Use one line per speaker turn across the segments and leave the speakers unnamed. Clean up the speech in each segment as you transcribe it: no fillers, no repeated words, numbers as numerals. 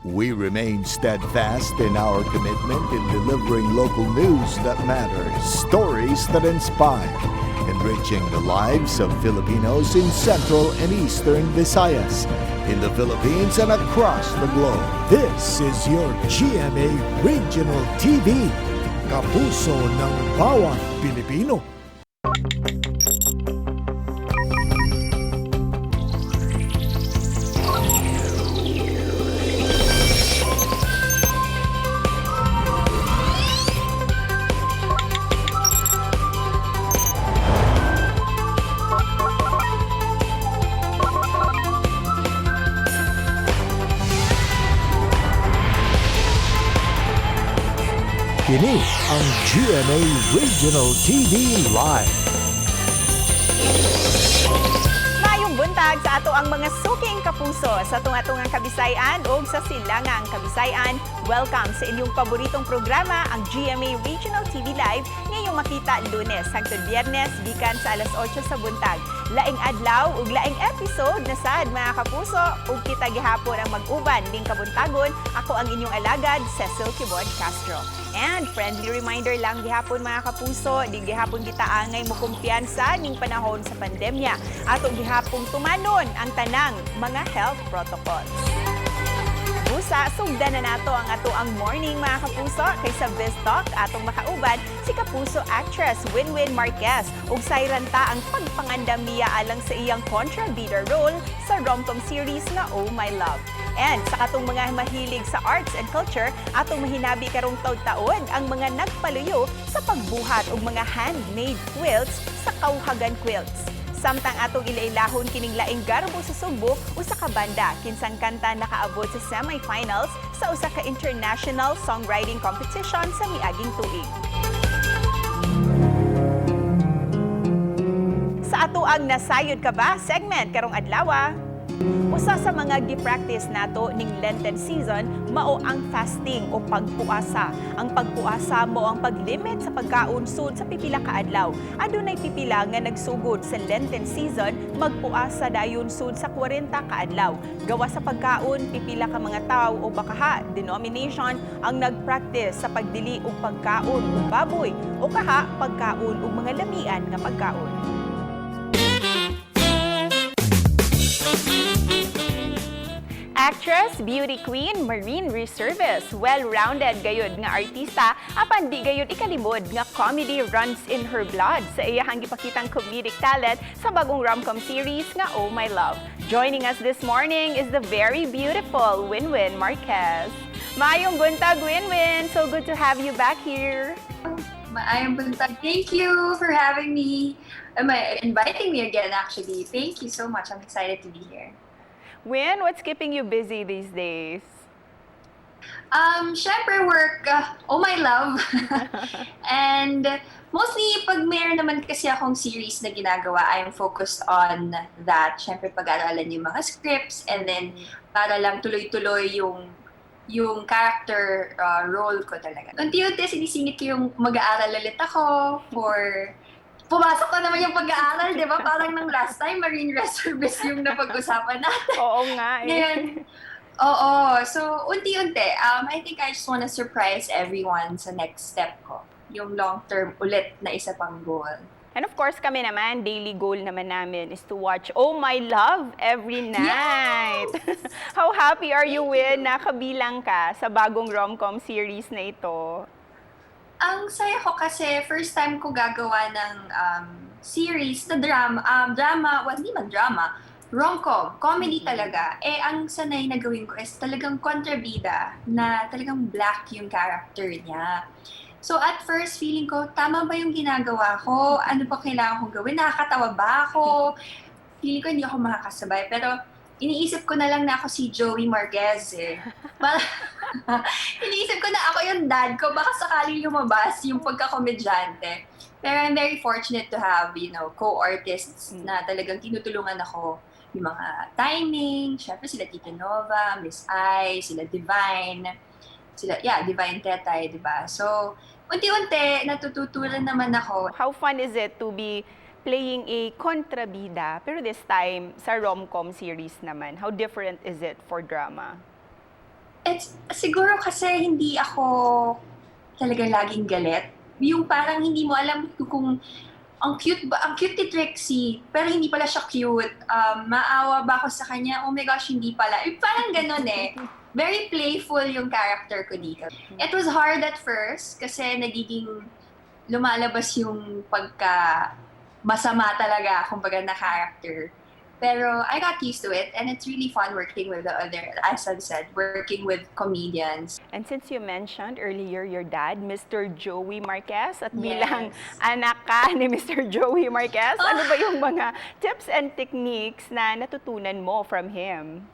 We remain steadfast in our commitment in delivering local news that matters, stories that inspire, enriching the lives of Filipinos in Central and Eastern Visayas, in the Philippines and across the globe. This is your GMA Regional TV, kapuso ng bawat Pilipino. Kini ang GMA Regional TV Live.
Maayong buntag sa ato ang mga suking kapuso sa tunga-tungang Kabisayan o sa silangang Kabisayan. Welcome sa inyong paboritong programa, ang GMA Regional TV Live, ngayong makita Lunes hangtod Biyernes gikan sa alas 8 sa buntag. Laing adlaw ug laing episode na sad, mga kapuso, ug kita gihapon ang mag-uban ning kabuntagon. Ako ang inyong alagad, Cecil Kibod Castro. And friendly reminder lang gihapon, mga kapuso, di gihapon kita angay mo kumpiyansa ning panahon sa pandemya. Ato gihapong tumanon ang tanang mga health protocols. Busa, sugdan na nato ang ato ang morning, mga kapuso, kay sa Biz Talk atong makauban si kapuso actress Winwyn Marquez ug sayran ta ang pagpangandam niya alang sa iyang kontrabida role sa romcom series nga Oh My Love. And sa katong mga mahilig sa arts and culture, atong mahinabi karong taud-taod ang mga nagpaluyo sa pagbuhat og mga handmade quilts sa Kauhagan Quilts. Samtang atong ilailahon kining laing garbo sa Sugbo, usa ka banda kinsang kanta nakaabot sa semifinals sa usa ka international songwriting competition sa miaging tuig. Sa ato ang Nasayod Ka Ba segment karong adlaw, usa sa mga gi-practice nato ning Lenten season mao ang fasting o pagpuasa. Ang pagpuasa mao ang paglimit sa pagkaon sud sa pipila ka adlaw. Adunay pipila nga nagsugod sa Lenten season magpuasa dayon sud sa 40 ka adlaw. Gawas sa pagkaon, pipila ka mga tawo o bakaha denomination ang nagpractice sa pagdili og pagkaon og baboy o kaha pagkaon og mga lamian nga pagkaon. Actress, beauty queen, marine reservist, well-rounded gayud nga artista, apan di gayud ikalimod nga comedy runs in her blood sa iyahang gipakitang comedic talent sa bagong rom-com series nga Oh My Love. Joining us this morning is the very beautiful Winwyn Marquez. Maayong buntag, Winwyn! So good to have you back here.
Maayong buntag. Thank you for having me. Inviting me again, actually. Thank you so much. I'm excited to be here.
Win, what's keeping you busy these days?
Syempre work, Oh My Love. And mostly, pag meron naman kasi akong series na ginagawa, I'm focused on that. Syempre, pag-aaralan yung mga scripts and then para lang tuloy-tuloy yung character role ko talaga. Unti-unti, sinisingit ko yung mag-aaral ulit ako for pumasok na naman yung pag-aaral, di ba? Parang nung last time, Marine Reservist yung napag-usapan natin.
Oo nga eh.
Ngayon, oo. So, unti-unti, I think I just wanna surprise everyone sa next step ko. Yung long-term ulit na isa pang goal.
And of course, kami naman, daily goal naman namin is to watch Oh My Love every night. How happy are you, Win, na kabilang ka sa bagong rom-com series na ito?
Ang saya ko kasi first time ko gagawa ng series na drama, drama, well, hindi man drama, rom-com, comedy talaga. Eh, ang sanay na gawin ko is talagang kontrabida na talagang black yung character niya. So at first, feeling ko, tama ba yung ginagawa ko? Ano pa kailangan kong gawin? Nakakatawa ba ako? Feeling ko hindi ako makakasabay. Pero iniisip ko na lang na ako si Joey Marquez eh. Iniisip ko na ako yung dad ko. Baka sakaling lumabas yung pagkakomedyante. Pero I'm very fortunate to have co-artists na talagang tinutulungan ako. Yung mga timing, syempre sila Tita Nova, Miss I, sila Divine, sila, yeah, Divine Tetay, di ba? So, unti-unti, natututunan naman ako.
How fun is it to be playing a kontrabida, pero this time sa rom-com series naman? How different is it for drama?
It's siguro kasi hindi ako talaga laging galit. Yung parang hindi mo alam kung ang cute ba, ang cute ni Trixie, pero hindi pala siya cute. Maawa ba ako sa kanya? Oh my gosh, hindi pala. Eh, parang ganun eh. Very playful yung character ko dito. It was hard at first kasi nagiging lumalabas yung pagka masama talaga, kumbaga, na character. Pero I got used to it and it's really fun working with the other, as I've said, working with comedians.
And since you mentioned earlier your dad, Mr. Joey Marquez, at bilang
Yes.
anak ka ni Mr. Joey Marquez, ano ba yung mga tips and techniques na natutunan mo from him?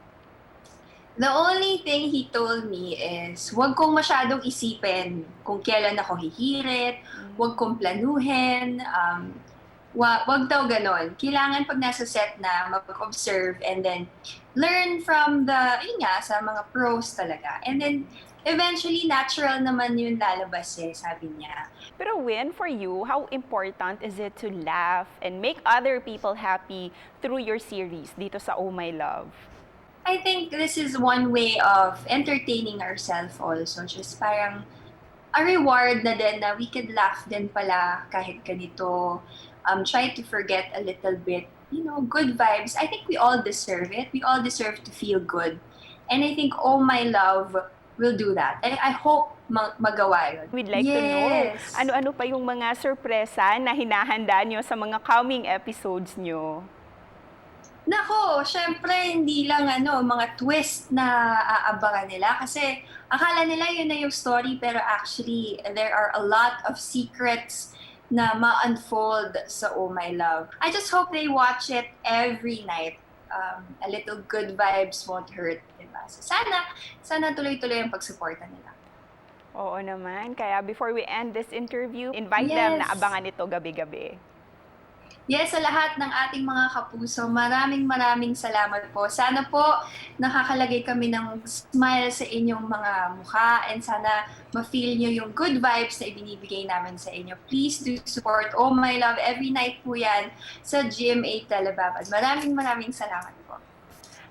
The only thing he told me is, wag kong masyadong isipin kung kailan ako hihirit, wag kong planuhin, wag daw ganon. Kailangan pag nasa set na, mag-observe and then learn from the, yun nga, sa mga pros talaga. And then, eventually, natural naman yun lalabas eh, sabi niya.
Pero Win, for you, how important is it to laugh and make other people happy through your series dito sa Oh My Love?
I think this is one way of entertaining ourselves also. Just parang a reward na din na we could laugh din pala kahit ganito. Try to forget a little bit. Good vibes. I think we all deserve it. We all deserve to feel good. And I think Oh My Love will do that. And I hope magawa yun.
We'd like to know,
Yes.
ano-ano pa yung mga sorpresa na hinahanda nyo sa mga coming episodes nyo?
Nako, syempre hindi lang ano, mga twist na aabangan nila kasi akala nila yun na yung story, pero actually there are a lot of secrets na ma-unfold sa Oh My Love. I just hope they watch it every night. A little good vibes won't hurt, diba? So sana, sana tuloy-tuloy ang pagsuporta nila.
Oo naman. Kaya before we end this interview, invite them na abangan ito gabi-gabi.
Yes, sa lahat ng ating mga kapuso, maraming maraming salamat po. Sana po nakakalagay kami ng smile sa inyong mga mukha and sana ma-feel nyo yung good vibes na ibinibigay namin sa inyo. Please do support Oh My Love every night po yan sa GMA Telebabad. Maraming maraming salamat po.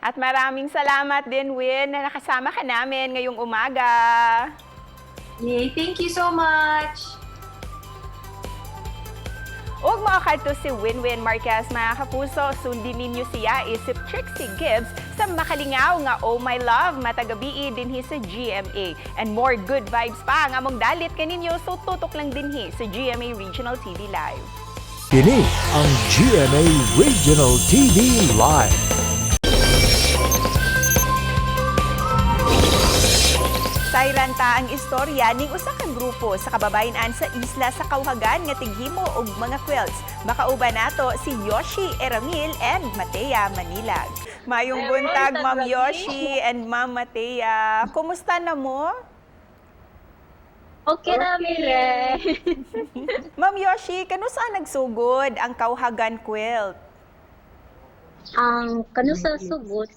At maraming salamat din, Win, na nakasama ka namin ngayong umaga.
Yay! Thank you so much!
Ug makakadto si Winwyn Marquez, mga kapuso, sundin ninyo siya isip Trixie Gibbs sa makalingaw nga Oh My Love matag gabii dinhi sa GMA. And more good vibes pa ang among dalit kaninyo, so tutok lang dinhi sa GMA Regional TV Live.
Kini ang GMA Regional TV Live.
Sayran ta ang istorya ning usa ka grupo sa kababayen-an sa isla sa Caohagan nga tighimo og mga quilts. Makauban nato si Yoshi Eramil and Matea Manilag. Mayong buntag, Ma'am Yoshi and Ma'am Matea. Kumusta na mo?
Okay na, Mire.
Ma'am Yoshi, kanusa nagsugod ang Caohagan Quilt?
Ang kanusa sugod,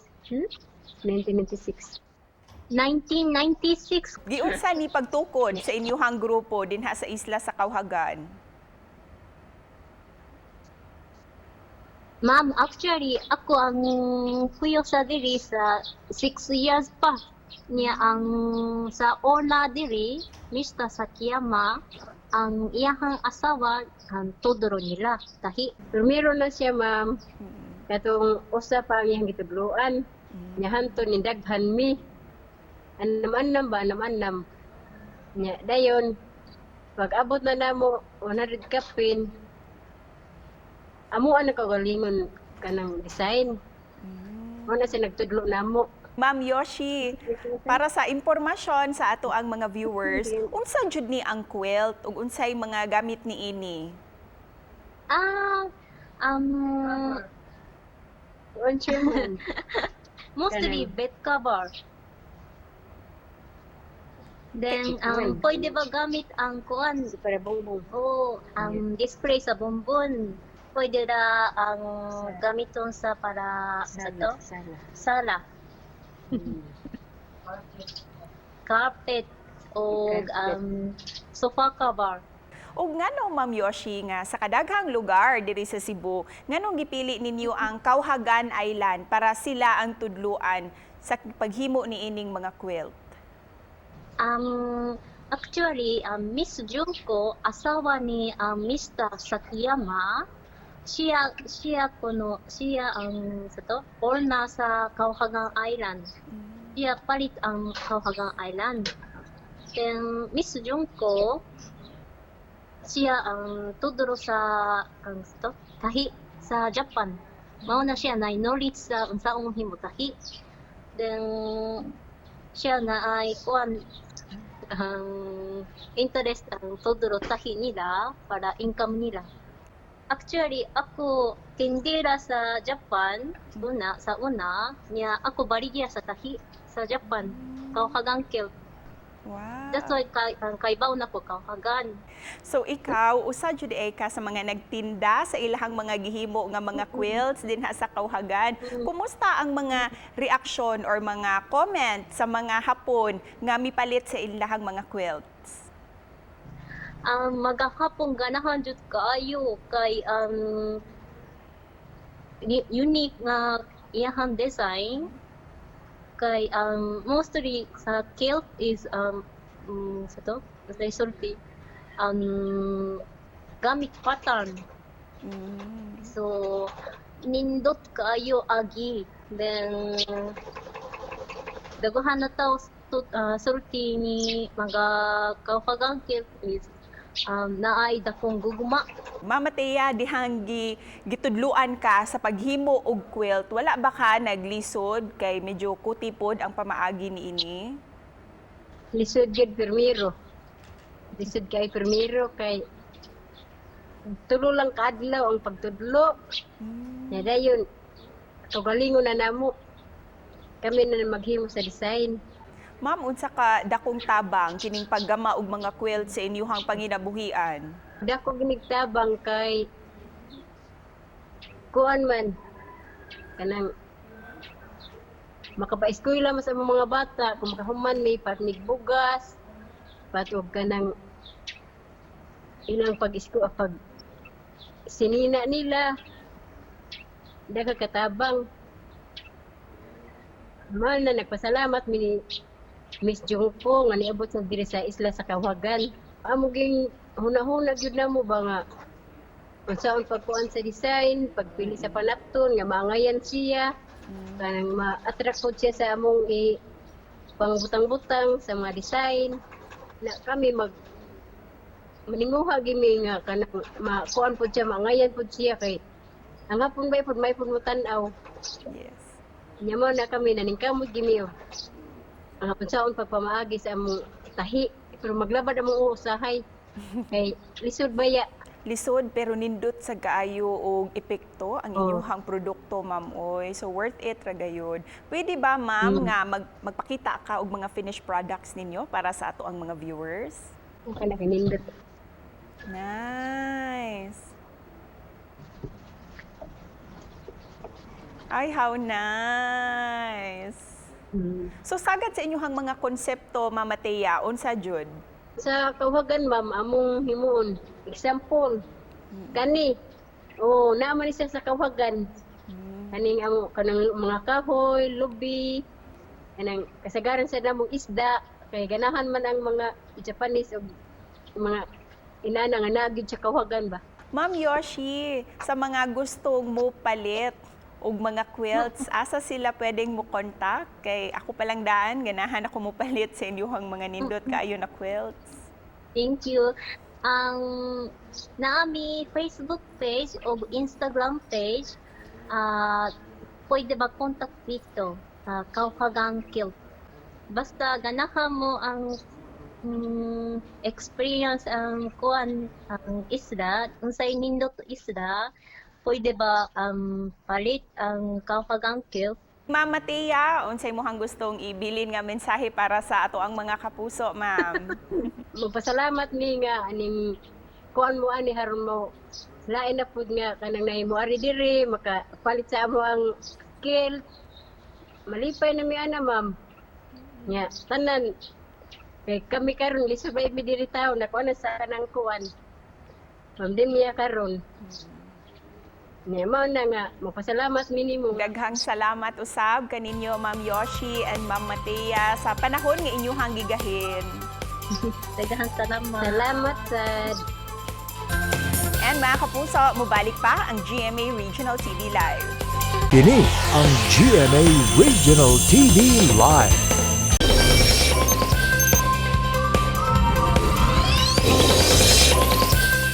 1996.
1996.
Giunsa ni pagtukod sa inyuhang grupo dinha sa isla sa Caohagan?
Ma'am, actually, ako ang kuyo sa diri sa 6 years pa. Niya ang sa ona diri, Mr. Sakiyama, ang iyahang asawa, ang todoro nila, tahi.
Primero na siya, ma'am. Katong usa pa ang iyang gitudloan. Nya hanto ni daghan mi. Anam-anam ba, anam-anam. Nya dayon pag abot na namo 100 kapin. Amo ang kagalingon kanang design. Mo na siya nagtudlo namo.
Ma'am Yoshi, para sa impormasyon sa ato ang mga viewers, unsa jud ni ang quilt ug unsay mga gamit niini?
Unsa man?
Mostly
Kanang-
bed cover. Then, pwede ba gamit ang kuan?
Si para bongbong.
Oo, ang display sa bonbon. Pwede na ang gamiton sa para sa to?
Sala.
Sala. Carpet o
Carpet.
Sofa cover.
Ug ngano, Ma'am Yoshi, nga sa kadaghang lugar diri sa Cebu, nganong gipili ninyo ang Caohagan Island para sila ang tudluan sa paghimo niining mga quilt?
Actually, Miss Junko, asawa ni Mr. Sakiyama, siya siya kuno siya ang sa to born na sa Caohagan Island. Siya palit ang Caohagan Island. Then Miss Junko, siya ang tudlo sa ang sa to tahi sa Japan. Mao na siya na knowledge sa unsaon himo tahi. Then siya na ay kuan ang interest ang tudlo tahi nila para income nila. Actually, ako tindera sa Japan, una, sa una, niya ako baligya sa tahi sa Japan, Caohagan quilt. That's why kay, ang kaibaw na ko Caohagan.
So ikaw, usa jud ay ka sa mga nagtinda sa ilahang mga gihimo nga mga quilts dinha sa Caohagan. Kumusta ang mga reaksyon or mga comment sa mga Hapon nga mipalit sa ilahang mga quilts?
Ang mga Hapon ganahan jud kaayo kay ang unique nga iyahang design kay ang mostly sa quilt is sa to sa sulti gamit pattern. So nindot kaayo agi, then daghan na tao sulti ni mga Caohagan quilt is naay dakong gugma.
Mama Thea, dihang gitudluan ka sa paghimo og quilt, wala ba ka naglisod kay medyo kutipod ang pamaagi niini?
Lisod gyud pirmiro. Lisod kay pirmiro kay tulo lang kaadlaw ang pagtudlo. Mm. Dayon kaugalingon na namo. Kami na maghimo sa design.
Ma'am, unsa ka dakong tabang kining paggama og mga quilt sa inyuhang panginabuhian?
Dako ginig tabang kay kuan man kanang makapaeskwela man sa among mga bata kung makahuman mi patnig bugas patog kanang ilang pag pag sinina nila, dako katabang man na. Nagpasalamat mi ni Miss Jungko nga niabot sa diri sa isla sa Caohagan. Amo ging hunahuna gyud namo ba nga unsaon pagkuan sa design, pagpili sa panapton nga maangayan siya, kanang ma-attract pod siya sa among i pangbutang-butang sa mga design. Na kami mag maninguha gimi nga kanang makuan pod siya, maangayan pod siya kay ang Hapon ba pod may pod mo tan-aw. Nya mo na kami naningkamot gimi oh. Ang unsaon pagpamaagi sa among tahi, pero maglabad among usahay kay lisod baya.
Lisod pero nindot sa kaayo og epekto ang inyuhang produkto, ma'am oy. So worth it ra gayud. Pwede ba, ma'am, nga magpakita ka og mga finished products ninyo para sa ato ang mga viewers?
Okay na kanindot.
Nice. Ay, how nice. So sagad sa inyuhang mga konsepto, Mama Thea, unsa jud?
Sa Caohagan, ma'am, among himuon. Example, kani. Oh, naa man siya sa Caohagan. Kaning amo kanang mga kahoy, lubi, kanang kasagaran sa namong isda kay ganahan man ang mga Japanese og mga inana nga naa gyud sa Caohagan ba.
Ma'am Yoshi, sa mga gustong mo palit og mga quilts, asa sila pwedeng mo contact? Kay ako palang daan, ganahan ako mo palit sa inyuhang mga nindot kaayo na quilts.
Thank you. Ang naami Facebook page o Instagram page, pwede ba contact dito, Caohagan Quilt. Basta ganahan mo ang experience ang kuan ang isla, unsay nindot isla, pwede ba palit ang Caohagan Quilt.
Ma'am Thea, unsay mohang gustong ibilin nga mensahe para sa ato ang mga kapuso, ma'am?
Magpasalamat mi nga aning kuan mo ani haron mo lain na pud nga kanang nahimo ari diri makapalit sa amo ang skill. Malipay na mi ana, ma'am. Nya tanan kay kami karon lisod ba mi diri tawo nakuha na sa kanang kuan. Ma'am din miya karon. Nya mao na nga mapasalamat minimo.
Daghang salamat usab kaninyo, Ma'am Yoshi and Ma'am Matea, sa panahon nga inyuhang gigahin.
Daghang salamat.
Salamat sad.
And mga kapuso, mubalik pa ang GMA Regional TV Live.
Kini ang GMA Regional TV Live.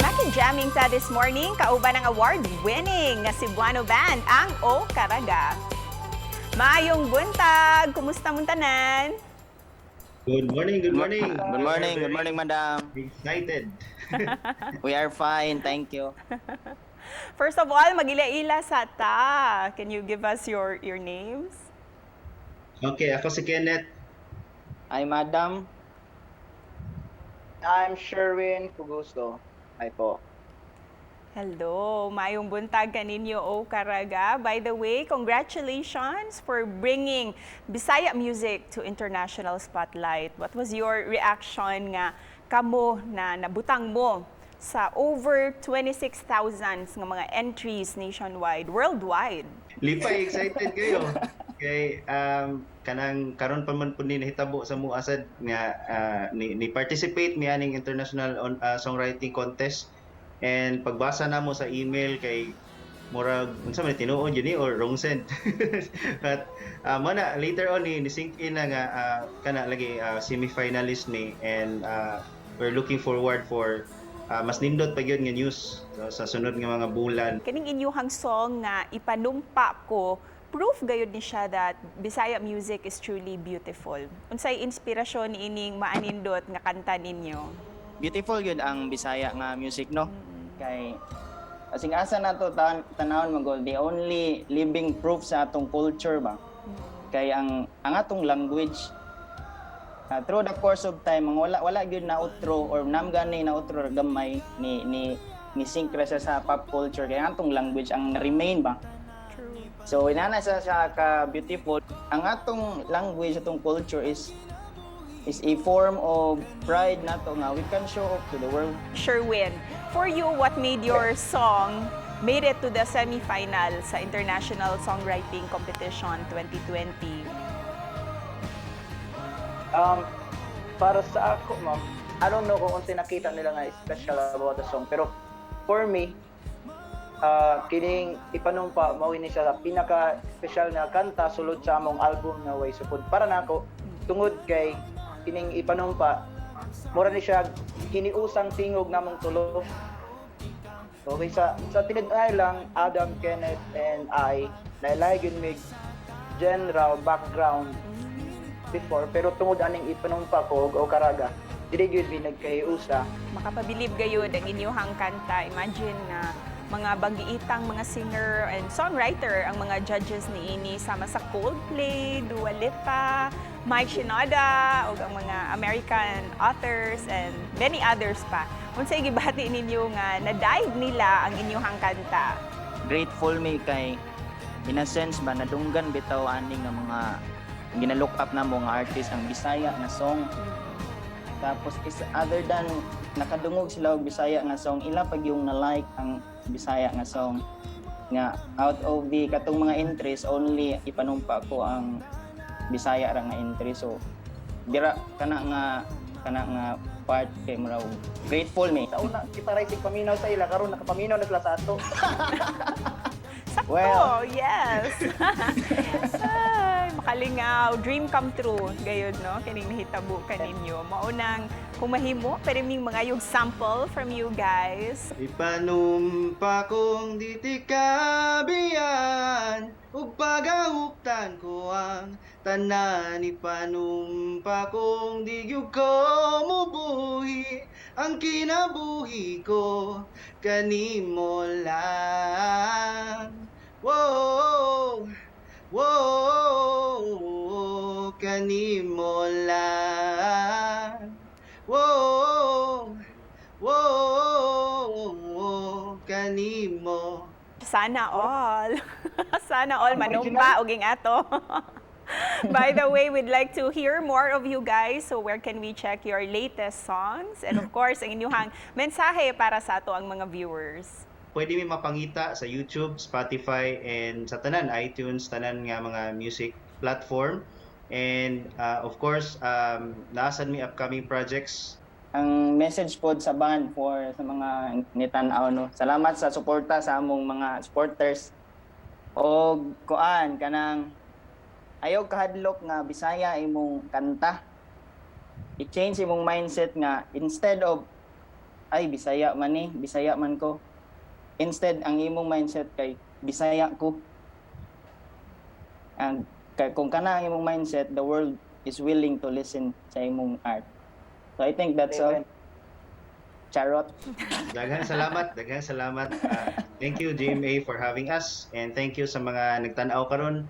Makin-jamming ta this morning, kauban ang award-winning nga Cebuano band, ang O Caraga. Maayong buntag! Kumusta mong tanan?
Good morning, good morning.
Good morning, madam.
Excited.
We are fine, thank you.
First of all, magila-ila sa ta. Can you give us your names?
Okay, ako si Kenneth.
Ay, madam.
I'm Sherwin Fugusto. Ay po.
Hello, maayong buntag kaninyo, O Caraga. By the way, congratulations for bringing Bisaya music to international spotlight. What was your reaction nga kamo na nabutang mo sa over 26,000 nga mga entries nationwide, worldwide?
Lipay, excited kayo. Kay kanang karon pa man pud ni nahitabo sa mua sad nga ni participate mi aning international songwriting contest, and pagbasa namo sa email kay murag unsa man ni, tinuod yun ni or wrong send, but mo na later on ni sink in na nga kana lagi semi-finalist ni and we're looking forward for mas nindot pa gyud nga news sa sunod nga mga bulan.
Kaning inyuhang song nga "Ipanumpa Ko", proof gayud ni siya that Bisaya music is truly beautiful. Unsay inspirasyon ining maanindot nga kanta ninyo?
Beautiful yun ang Bisaya nga music, no? Kay asing asa na to tanawon magol, the only living proof sa atong culture ba. Kay ang atong language, through the course of time, ang wala wala gyud na utro or nam gani na utro gamay ni sync ra siya sa pop culture, kay ang atong language ang remain ba.
True.
So inana siya ka beautiful. Ang atong language, atong culture is a form of pride nato nga we can show off to the world.
Sherwin, for you, what made your song made it to the semifinal sa International Songwriting Competition 2020?
Para sa ako, ma'am, I don't know kung unsay nakita nila nga special about the song, pero for me, kining "Ipanumpa" mao ni siya sa pinaka special na kanta sulod sa among album nga Way Sukod. Para nako, tungod kay kining "Ipanumpa" mura ni siya hiniusang tingog namong tulo. Okay, sa tinud-ay lang, Adam, Kenneth, and I, nailay gyud mig general background before, pero tungod aning "Ipanumpa Ko" ug "O Caraga", dili gyud mi nagkahiusa.
Makapabilib gayud ang inyuhang kanta. Imagine na mga banggiitang mga singer and songwriter ang mga judges ni ini, sama sa Coldplay, Dua Lipa, Mike Shinoda, ug ang mga American authors and many others pa. Unsay gibati ninyo nga na-dive nila ang inyuhang kanta?
Grateful mi kay in a sense ba nadunggan bitaw ani nga mga gina-look up na mo nga artist ang Bisaya nga song. Tapos is other than nakadungog sila og Bisaya nga song, ila pag yung na-like ang Bisaya nga song nga out of the katong mga entries, only "Ipanumpa Ko" ang Bisaya ra nga entry. So dira kana nga part kay murag grateful mi.
Sa una, kita ra sig paminaw sa ila, karon nakapaminaw na sila sa ato.
Sakto,
Well.
yes. Ay, makalingaw. Dream come true. Gayod, no? Kining nahitabo kaninyo. Maunang kumahimo, pero ming mga yung sample from you guys.
Ipanumpa kong di tika biyaan ug pagahuptan ko ang tanan. Ipanumpa kong di gyud ko mubuhi, ang kinabuhi ko kanimo lang. Whoa, kanimo lang. Whoa, kanimo.
Sana all. Sana all manumpa og ato. By the way, we'd like to hear more of you guys. So where can we check your latest songs? And of course, ang inyong mensahe para sa ato ang mga viewers.
pwede mi mapangita sa YouTube, Spotify and sa tanan iTunes, tanan nga mga music platform. And of course, naa sad mi upcoming projects.
Ang message pod sa band for sa mga nitan-aw, no, salamat sa suporta sa among mga supporters og kuan, kanang ayaw kahadlok nga Bisaya imong kanta. I-change imong mindset nga instead of "Ay, Bisaya man ni, Bisaya man ko," instead ang imong mindset kay "Bisaya ko." Ang kay kung kana ang imong mindset, the world is willing to listen sa imong art. So I think that's all. Charot.
Daghan salamat, daghan salamat. Thank you, GMA, for having us and thank you sa mga nagtan-aw karon.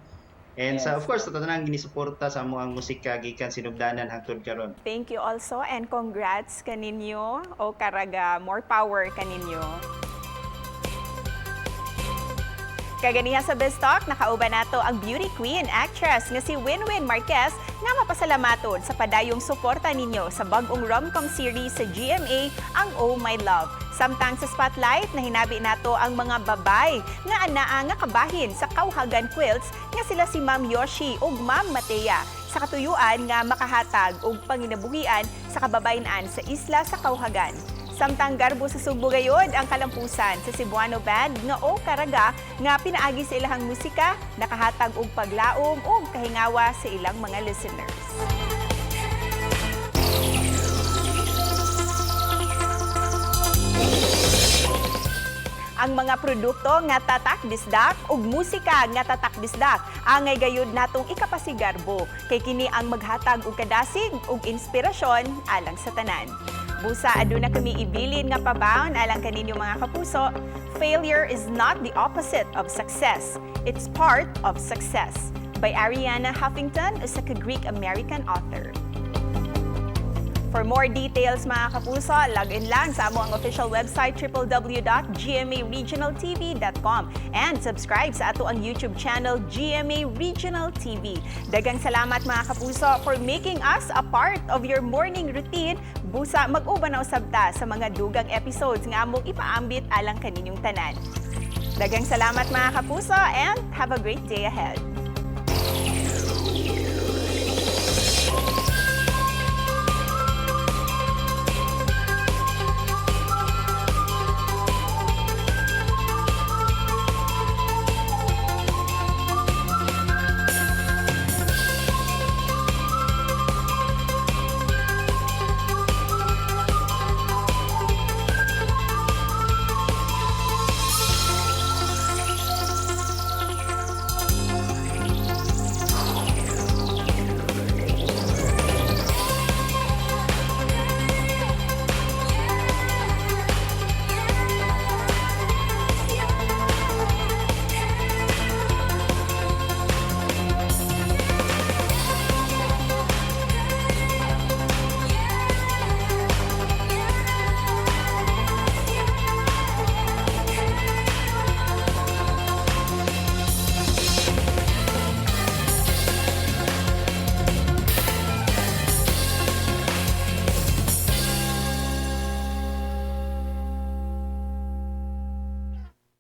And sa of course sa tanang ginisuporta sa among musika gikan sinugdanan hangtod karon.
Thank you also and congrats kaninyo o karaga, more power kaninyo. Kaganiha sa Biz Talk, nakauban nato ang beauty queen actress nga si Winwyn Marquez nga mapasalamaton sa padayong suporta ninyo sa bag-ong rom-com series sa GMA, ang Oh My Love. Samtang sa Spotlight, nahinabi nato ang mga babay nga anaa nga kabahin sa Kauhagan Quilts nga sila si Ma'am Yoshi ug Ma'am Matea sa katuyuan nga makahatag og panginabuhian sa kababayen-an sa isla sa Kauhagan. Samtang garbo sa Sugbo gayod ang kalampusan sa Cebuano Band nga O Karaga nga pinaagi sa ilahang musika nakahatag og paglaom ug kahingawa sa ilang mga listeners. Ang mga produkto nga tatak Bisdak ug musika nga tatak Bisdak angay gayud natong ikapasigarbo kay kini ang maghatag og kadasig ug inspirasyon alang sa tanan. Busa aduna kami ibilin nga pabaon alang kaninyo, mga kapuso. "Failure is not the opposite of success. It's part of success." By Arianna Huffington, usa ka Greek-American author. For more details, mga kapuso, log in lang sa among official website www.gmaregionaltv.com and subscribe sa ato ang YouTube channel GMA Regional TV. Daghang salamat, mga kapuso, for making us a part of your morning routine. Busa mag-uban na usab ta sa mga dugang episodes nga among ipaambit alang kaninyong tanan. Daghang salamat, mga kapuso, and have a great day ahead.